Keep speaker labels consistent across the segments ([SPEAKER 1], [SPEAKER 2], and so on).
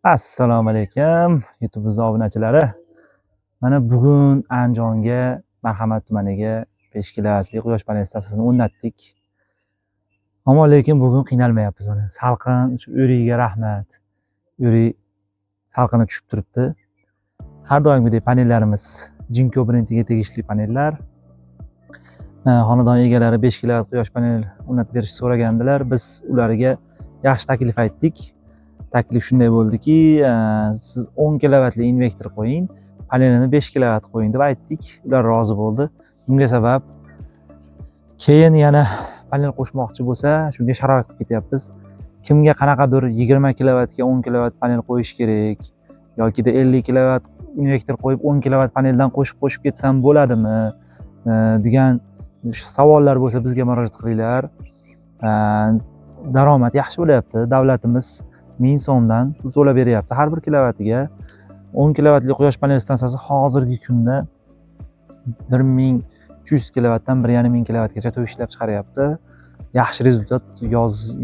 [SPEAKER 1] Assalomu alaykum, YouTube'imiz obunachilari. Mana bugun Andijonga, Marhamat tumaniga 5 kilovatli quyosh panel stansiyasini o'rnatdik. Ammo lekin bugun qiynalmayapmiz mana. Salqin, shu o'rikga rahmat. O'rik salqini tushib turibdi. Har doimgidek panellarimiz Jinko brendiga tegishli panellar. Xonadon egalari 5 kilovat quyosh panel o'rnatib berishni so'ragandilar. Biz ularga yaxshi taklif aytdik. Taklif shunday bo'ldiki, siz 10 kilovatli invertor qo'ying, panelini 5 kilovat qo'ying deb aytdik. Ular rozi bo'ldi. Bunga sabab keyin yana panel qo'shmoqchi bo'lsa, shunga sharoit qilib ketyapmiz. Kimga qanaqadir 20 kilovatga 10 kilovat panel qo'yish kerak yokida 50 kilovat invertor qo'yib 10 kilovat paneldan qo'shib ketsam bo'ladimi degan savollar bo'lsa, bizga murojaat qilinglar. Daromad yaxshi bo'lyapti. Davlatimiz 1000 so'mdan pul to'lab beryapti har bir kilovatiga. 10 kilovatli quyosh panel stansiyasi hozirgi kunda 1300 kilovatdan 1,5 ming kilovatgacha tok ishlab chiqaryapti. Yaxshi результат.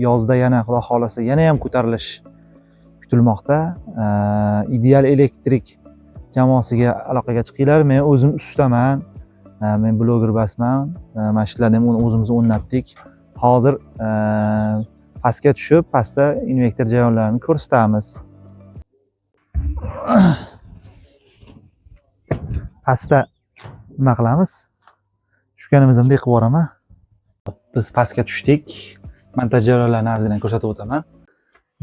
[SPEAKER 1] Yozda yana, Xudo xohlasa, yana ham ko'tarilish kutilmoqda. Ideal Elektrik jamoasiga aloqaga chiqinglar. Men o'zim ustaman. Men bloger emasman. Mana shularni ham o'zimiz o'rnatdik. Hozir pastga tushib, pastda invertor jarayonlarini ko'rsatamiz. Pastda nima qilamiz? Tushganimizda bunday qilib yuboraman. Biz pastga tushdik. Montaj jarayonlarini ozgina ko'rsatib o'taman.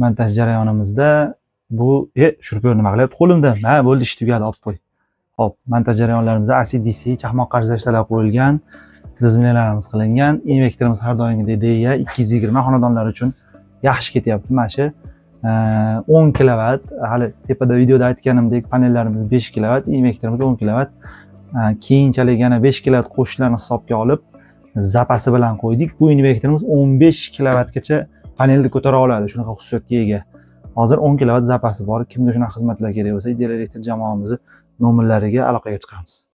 [SPEAKER 1] Montaj jarayonimizda bu shurupyor nima qilyapti qo'limda? Ha, bo'ldi, ish tugadi, olib qo'y. Xo'p, montaj jarayonlarimizda ACDC chaqmoq qarshilashlar qo'yilgan, tizimlarimiz qilingan. Invertorimiz har doimgidek DEA 220 xonadonlar uchun yaxshi ketyapti. Mana shu 10 kilovat, hali tepada videoda aytganimdek, panellarimiz 5 kilovat, invertorimiz 10 kilovat. Keyinchalik yana 5 kilovat qo'shishlarni hisobga olib, zapasi bilan qo'ydik. Bu invertorimiz 15 kilovatgacha panelni ko'tara oladi, shunaqa xususiyatga ega. Hozir 10 kilovat zapasi bor. Kimga shunaqa xizmatlar kerak bo'lsa, Ideal Elektr jamoamizni nomerlariga aloqaga chiqamiz.